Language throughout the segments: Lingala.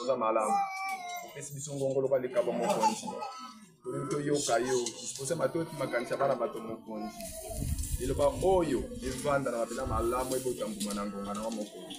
Oza malamu. Opesi biso ngongo lokola likabo mokonzi. Tolingi toyoka yo. Dispose matoi makanisi ya bana bato mokonzi. Liloba oyo evanda na mabela malamu ebota mbuma na ngonga na mokonzi.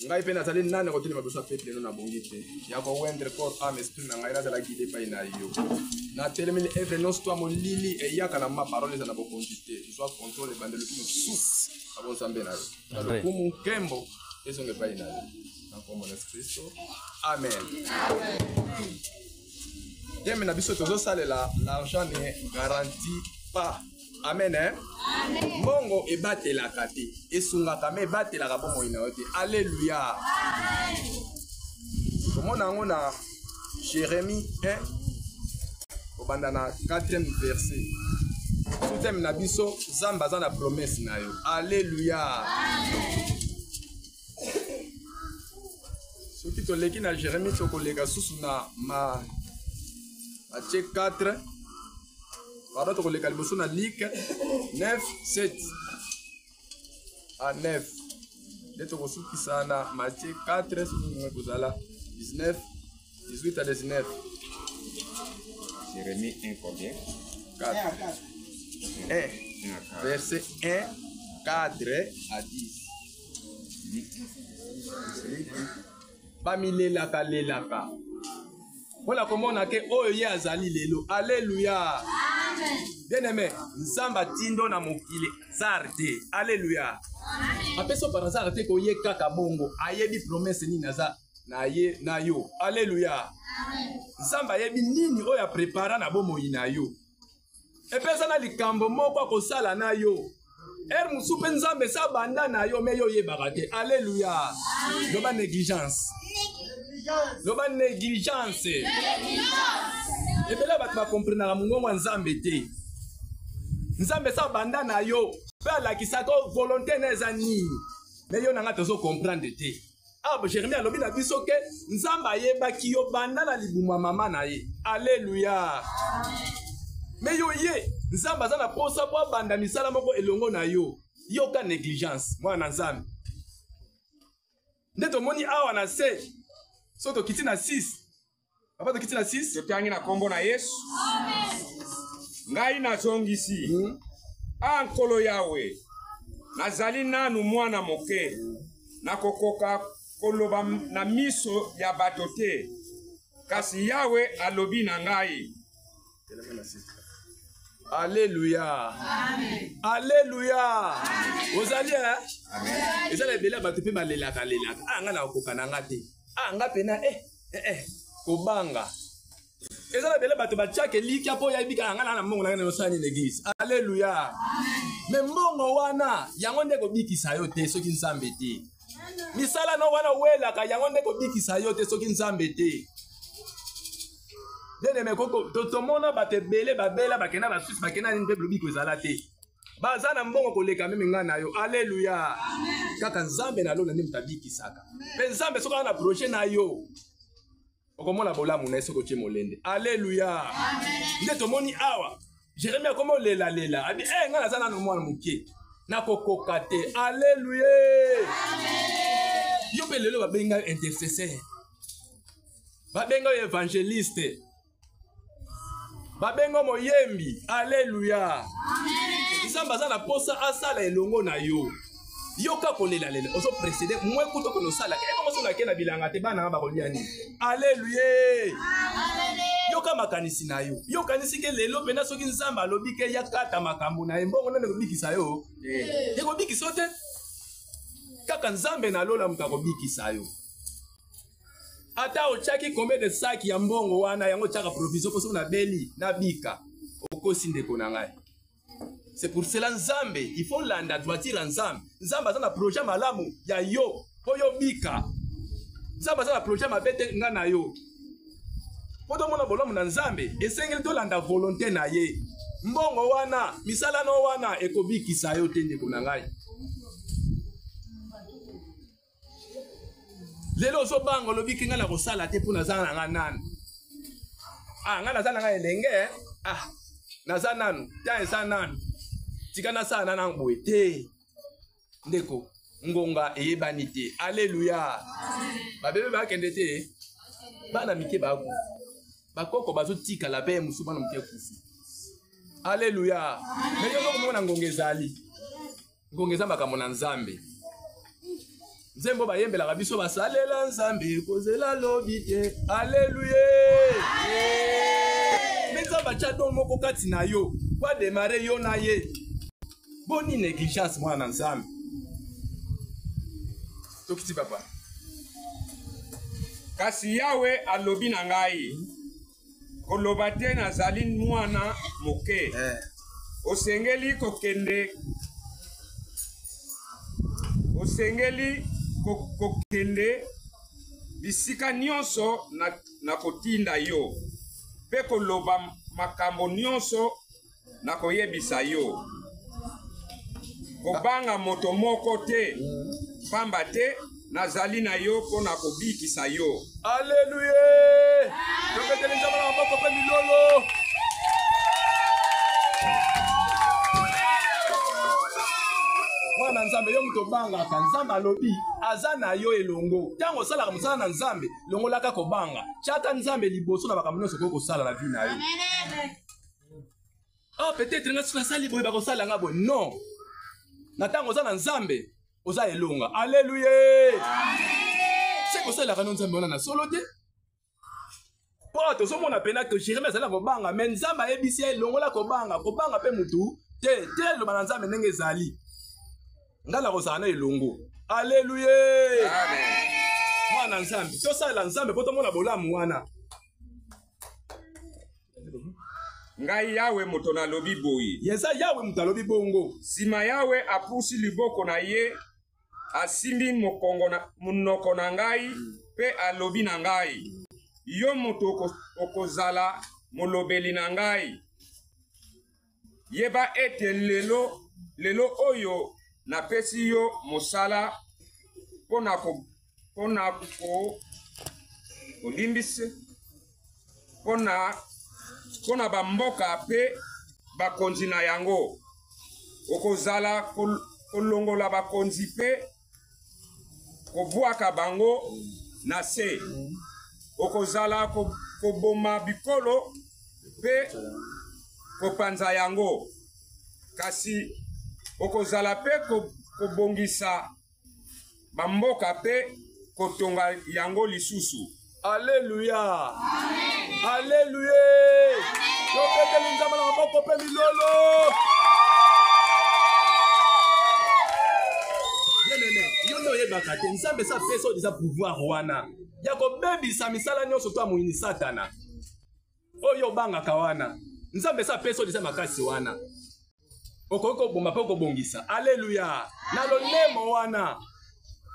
Ngai mpe nazali nani kotelema liboso ya peuple no nabongi te ya kowendre corps ame esprit na ngai nazala guide epai na yo. Natelemeli evre nyonso to ya molili eyaka na ma parole eza na bokonzi te. Zwa controle ebandeli mosusu na bonzambe na yo. Na lokumu nkembo ezonga epai na yo. Na nkombo na Yesu Kristo. Amen. Thème na biso tozosalela l'argent ne garantit pas. Amen. Hein? Amen. Mbongo ebatelaka te, esungaka me ebatelaka bomoi na yo te. Alléluia. Komona yango na Jérémie 1 kobanda na 4e verset. Sous-thème na biso Nzambe aza na promesse na yo. Alléluia. Amen. Soki toleki na Jérémie tokoleka susu na ma Matthieu 4 pardon tokoleka liboso na Luc 9 7 à 9 nde tokosukisa na Matthieu 4 soki ngonga ekozala 19 18 à 19. Jérémie 1 combien? 4. 1. Verset 1, 4 à 10. Bamilelaka lelaka mpo na komona ke oyo ye azali lelo. Aleluya. Bien aimé, Nzambe atindo na mokili hasard te. Aleluya. Apesi yo par hasard te koye kaka bongo. Ayebi promesse nini aza na ye na yo. Aleluya. Nzambe ayebi nini oyo aprepara na bomoi na yo. Epesa na likambo moko akosala na yo. Heure mosusu mpe Nzambe esi abanda na yo me yo oyebaka te. Aleluya. Loba négligence. Loba négligence. Ebele ya bato bakomprenaka mongongo ya Nzambe te. Nzambe esi abanda na yo mpe alakisaka volonté na eza nini, me yo na ngai tozo comprendre te. Ah, Jérémie alobi na biso ke Nzambe ayebaki yo banda na libumu ya mama na ye. Aleluya. Me yo ye, Nzambe aza na posa po abanda misala moko elongo na yo. Yoka négligence, mwana na Nzambe. Nde tomoni awa na se, so tokiti na 6. Papa tokiti na 6. Totangi na kombo na Yesu. Ngai nazongisi. A Nkolo Yawe, nazali nanu mwana moke, nakokoka koloba na miso ya bato te. Kasi Yawe alobi na ngai. Alléluia. Alléluia. Ozali eh? Eza na ebele ya bato mpe balelaka lelaka. Ah nga nakokoka na nga te. Ah nga pena eh eh eh kobanga. Eza na ebele bato batiaka elikya mpo oyebi kaka nga na mbongo na ngai nasala nini eglise. Alléluia. Me mbongo wana yango nde ekobikisa yo te soki Nzambe te. Misala no wana owelaka yango nde ekobikisa yo te soki Nzambe te. Bien aimé, koko tomona bato ebele babela bakenda ba Suisse bakenda nini mpe lobiko ezala te. Baza na mbongo koleka meme ngai na yo. Alléluia. Kaka Nzambe na lola nde moto abikisaka. Mpe Nzambe soki aza na projet na yo, okomona bolamu na ye soki otie molende. Alléluia. Nde tomoni awa Jérémie akoma olelalela abi eh, ngai naza nano mwana moke nakokoka te. Alléluia. Yo mpe lelo babenga yo intercesseur, babenga yo évangéliste, babenga moyembi. Alléluia. Nzambe aza na posa asala elongo na yo. Yoka kolelalela ozo précédé mwe kutu okende osalaka ebongo soki nake na bilanga te bana bakolia nini? Alléluia. Yoka makanisi na yo. Yokanisi ke lelo mpena soki Nzambe alobi ke ya kata makambo na ye mbongo nani ekobikisa yo? Ekobikisa yo te. Kaka Nzambe na lola moto akobikisa yo. Ata otiaki combien de sac ya mbongo wana yango otiaka provision mpo soki nabeli nabika, okosi ndeko na ngai. C'est pour cela Nzambe, il faut landa droiture ya Nzambe. Nzambe aza na projet malamu ya yo mpo yo bika. Nzambe aza na projet mabe te nga na yo. Mpo tomona bolamu na Nzambe, esengeli tolanda volonté na ye. Mbongo wana, misala no wana ekobikisa yo te ndeko na ngai. Lelo ozobanga olobi ke ngai nakosala te mpo naza na ngai nanu. Ah, ngai naza na ngai elenge, ah, naza nanu, temps eza nanu. Tika nasala nanu boye te. Ndeko, Ngonga eyebani te. Aleluya. Babebe bakende te. Bana mike bakufa. Bakoko bazotikala mpe mosusu bana moke kufi. Aleluya. Me yo ozokomona ngonga ezali. Ngonga eza makambo na Nzambe. Nzembo bayembelaka biso basalela Nzambe kozela lobi te. Aleluya. Me Nzambe atya don moko kati na yo po ademare yo na ye. Boni negligence mwana na Nzambe. Tokiti papa. Kasi Yawe alobi na ngai, koloba te nazali mwana moke. Eh. Osengeli kokende osengeli kokende bisika nyonso na, na kotinda yo mpe koloba makambo nyonso Nakoyebisa yo, kobanga moto moko te, pamba te nazali na yo mpo na kobikisa yo. Aleluya! Tobeteli Nzambe na maboko mpe milolo. Mwana Nzambe, yo moto obangaka, Nzambe alobi aza na yo elongo. Ntango osalaka mosala na Nzambe, longolaka kobanga, tyaka Nzambe liboso na makambo nyonso okoki kosala na vie na yo. Oh, peut-être nga soki nasali boye bakosala nga boye. Non. Na ntango oza na Nzambe, oza elonga. Alleluia. Se kosalelaka no Nzambe wana na solo te. Mpo tozomona mpena ke Jeremie azali na kobanga, me Nzambe ayebisi ye longola kobanga, kobanga mpe mutu te, te eloba na Nzambe ndenge ezali. Ngai nakozala na elongo. Alleluia. Mwana Nzambe, tosalela Nzambe mpo tomona bolamu wana. Ngai Yawe moto nalobi boye. Eza Yawe moto alobi bongo. Sima Yawe apusi liboko na ye, asimbi mokongo na monoko na ngai mpe alobi na ngai, Yo moto okozala molobeli na ngai. Yeba ete lelo, lelo oyo napesi yo mosala mpo na ko, mpo na ko, kolimbisa mpo na, mpo na bamboka mpe bakonzi na yango. Okozala kolongola bakonzi mpe kobwaka bango na se. Okozala koboma bikolo mpe kopanza yango, kasi okozala mpe kobongisa bamboka mpe kotonga yango lisusu. Aleluya! Aleluya! Tobeteli Nzambe na maboko mpe milolo. Bien-aimé, yo nde oyebaka te Nzambe esi apesa oyo eza pouvoir wana ya kobebisa misala nyonso to ya moyini Satana oyo obangaka wana. Nzambe esi apesa oyo eza makasi wana. Okoki koboma mpe okobongisa. Aleluya! Na lolemo wana,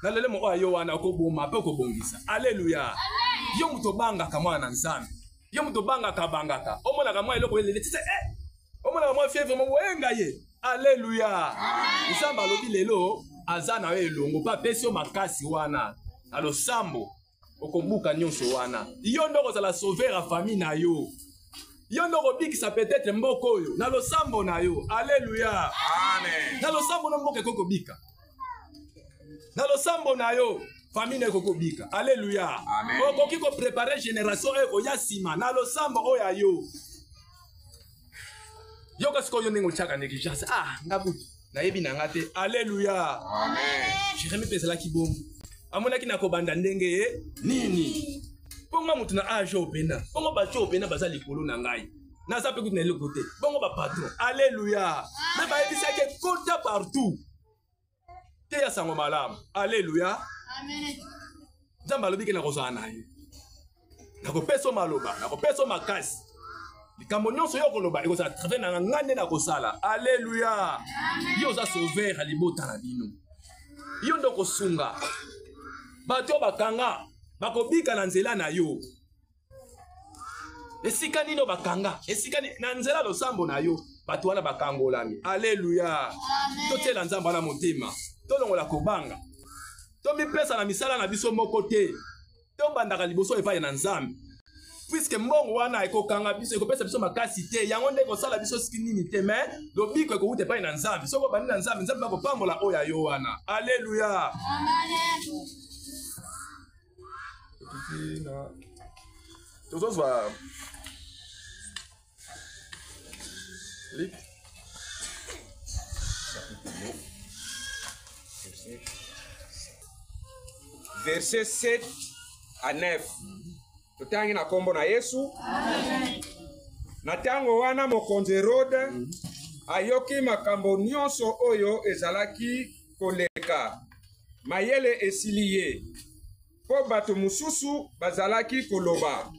na lolemo oyo yo wana, okoboma mpe okobongisa. Aleluya! Yo moto obangaka mwana na Nzambe, yo moto obangaka bangaka, omonaka mwa eloko elele tise eh! Omonaka mwa fièvre moko oyenga ye. Aleluya! Nzambe alobi lelo aza na yo elongo mpe apesi yo makasi wana na losambo. Okobuka nyonso wana. Yo nde okozala sauveur ya famille na yo. Yo nde okobikisa peut-être mboka oyo na losambo na yo. Alléluia. Amen. Na losambo na mboka ekoki kobika. Na losambo na yo famille na ekoki kobika. Alléluia. Amen. Okoki ko préparer génération oyo ekoya nsima na losambo oyo ya yo. Yoka sikoyo ndenge otyaka négligence. Ah, nga butu nayebi na nga te. Alléluia. Amen. Jérémie mpe ezalaki bongo. Amonaki na kobanda ndenge ye nini. Bongo nga moto na age oyo pena. Bongo bato oyo pena baza likolo na ngai. Naza mpe kutu na eloko te. Bongo ba patron. Alléluia. Me bayebisaki ekota partout. Teya sango malamu. Alléluia. Amen. Nzambe alobi ke nakozala na ye. Nakopesa yo maloba, nakopesa yo makasi. Likambo nyonso yo okoloba ekozala travers na ngai nde nakosala. Alléluia. Yo oza sauveur ya libota na bino. Yo nde okosunga bato oyo bakanga bakobika na nzela na yo. Esika nini oyo bakanga, esika nini na nzela losambo na yo, bato wana bakangolami. Alléluia. Totiela Nzambe wana motema, tolongola kobanga, tomipesa na misala na biso moko te, tobandaka liboso epai na Nzambe. Puisque mbongo wana ekokanga biso, ekopesa biso makasi te, yango nde ekosala biso siki nini te, mais lobiko ekowuta epai na Nzambe. Soki obandi na Nzambe, Nzambe akopambola oyo ya yo wana. Alleluya. Tozozwa Luc Verset 7 à 9. Totangi na kombo na Yesu. Na ntango wana mokonzi Herode ayoki makambo nyonso oyo ezalaki koleka. Mayele esili ye, mpo bato mosusu bazalaki koloba,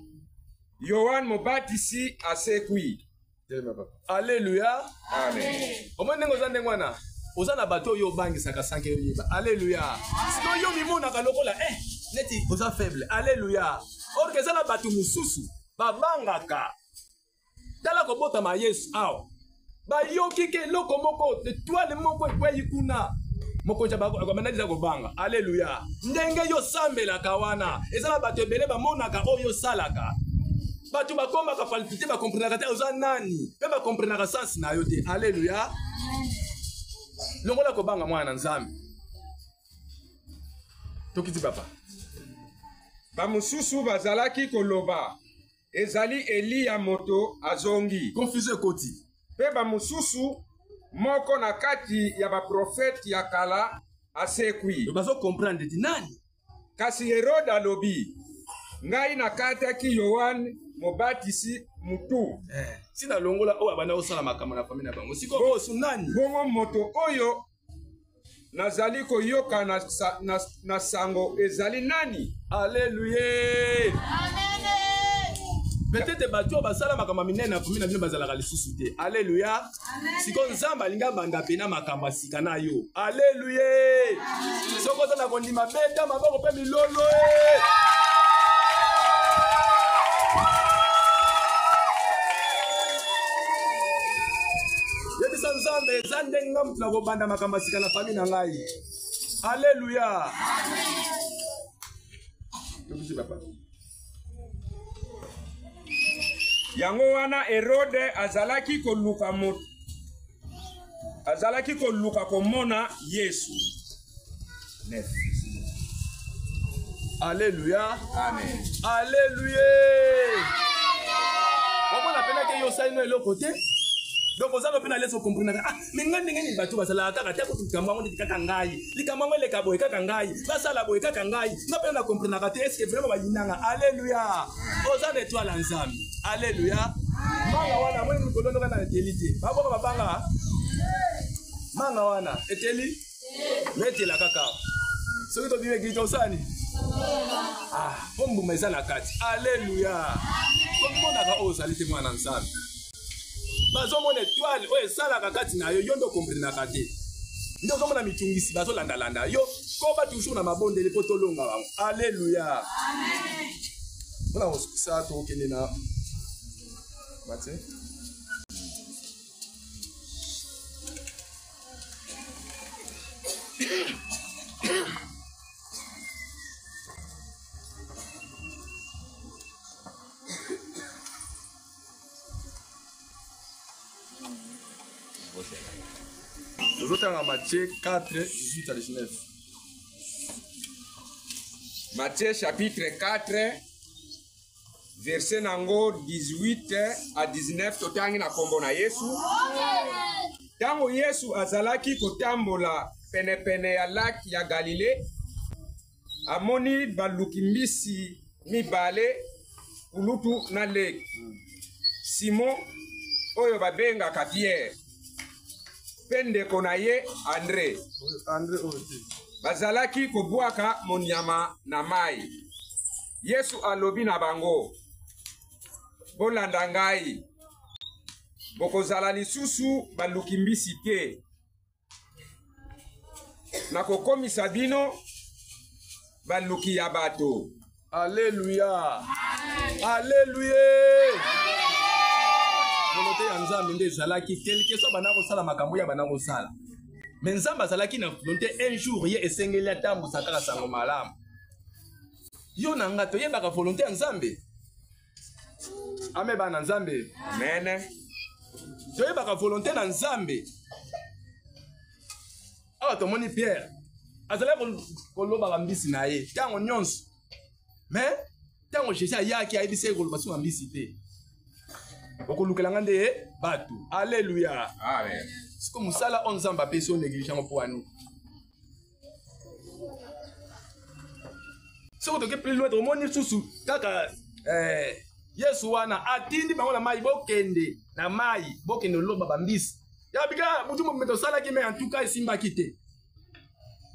Yoane Mobatisi asekwi. Alleluia. Amen. Omoni ndenge oza ndenge wana, oza na bato oyo obangisaka sanke oyeba. Alleluia. Sikoyo yo mimonaka lokola neti oza faible. Alleluia. Or que eza na bato mosusu babangaka. Tala kobotama Yesu awa. Bayoki ke eloko moko, etoile moko ekwei kuna. Mokonzi abandaki deja kobanga. Alleluia. Ndenge yo osambelaka wana, eza na bato ebele bamonaka oyo osalaka. Bato bakomaka palpite, bakomprenaka te oza nani, mpe bakomprenaka sens na yo te. Alleluia. Longola kobanga mwana na Nzambe. Tokiti papa. Bamosusu bazalaki koloba, ezali Eliya moto azongi. Confusion ekoti. Mpe bamosusu, moko na kati ya baprofete ya kala asekwi. Bazo comprendre ti nani? Kasi Herode alobi, ngai nakataki Yoane Mobatisi mutu. Si nalongola oyo abanda kosala makambo na famille na bango. Sikoyo oyo su nani? Bongo moto oyo nazali koyoka na sango ezali nani? Alleluia. Peut-être bato oyo basala makambo minene na famille na bino bazalaka lisusu te. Alleluia. Sikoyo Nzambe alingi abanda pena makambo ya sika na yo. Alleluia. Soki oza na kondima, beta maboko mpe milolo. Yebisa Nzambe, eza ndenge nga moto nakobanda makambo ya sika na famille na ngai. Alleluia. Tokisi papa. Yango wana Herode azalaki koluka moto, azalaki koluka komona Yesu. 9. Alléluia. Amen. Alléluia. Omona pena ke yo osali no eloko te. Donc oza no pena leso comprendre ah mais ngai ndenge nini bato bazalaka kaka te kutu likambo yango ndeti kaka ngai, likambo yango eleka boye kaka ngai, basala boye kaka ngai, nga pena na comprenaka te, est-ce que vraiment bayinanga? Alléluia. Oza na étoile ya Nzambe. Alléluia. Manga wana amoni mikolo ndoka na eteli te. Baboko babanga. Manga wana eteli? Metela kaka. Soki tobimi eglise tosani? Ah, po mbuma eza na kati. Alléluia. Komonaka oyo ozali te mwana Nzambe. Bazomona étoile oyo esalaka kati na yo, yo nde okomprenaka te. Nde ozomona mitungisi bazolandalanda yo, koba toujours na mabondeli po tolonga bango. Alléluia. Mpona kosukisa tokokende na Matthieu. Tozotanga Matthieu 4, 18 à 19. Matthieu chapitre 4, verset nango 18 à 19, totangi na kombo na Yesu. Tango Yesu azalaki kotambola penepene ya lac ya Galilée, amoni baluki mbisi mibale, kulutu na leki, Simon oyo babengaka Pierre mpe ndeko na ye Andre. Andre oyo te. Bazalaki kobwaka monyama na mai. Yesu alobi na bango, bolanda ngai, bokozala lisusu baluki mbisi te. Nakokomisa bino baluki ya bato. Alléluia. Alléluia. Volonté ya Nzambe nde ezalaki quelque soit banda kosala makambo ya banda kosala. Mais Nzambe azalaki na volonté un jour ye esengeli atambusa kaka sango malamu. Yo na nga toyebaka volonté ya Nzambe. Amen bana Nzambe. Amen. Toyebaka volonté na Nzambe. Awa tomoni Pierre azalaki kolobaka mbisi na ye ntango nyonso, mais ntango Jésus ayaki ayebisi ye koloba soki mbisi te, okolukela nga nde bato. Alleluya. Amen. Siko mosala oyo Nzambe apesi yo néglige yango mpo wani? Soki toke plus loin, tomoni lisusu kaka Yesu wana atindi bango na mai, bokende na mai, bokende loba bambisi ya bika butu mobimba tosalaki, me en tout cas esimbaki te.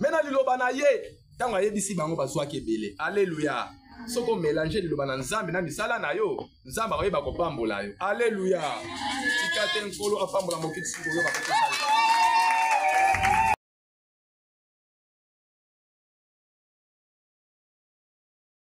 Me na liloba na ye, ntango ayebisi bango, bazwaki ebele. Alleluya. Soki omélange liloba na Nzambe na misala na yo, Nzambe akoyeba kopambola yo. Alleluya. Tika te Nkolo apambola mokili soki oyoka mpe tosala.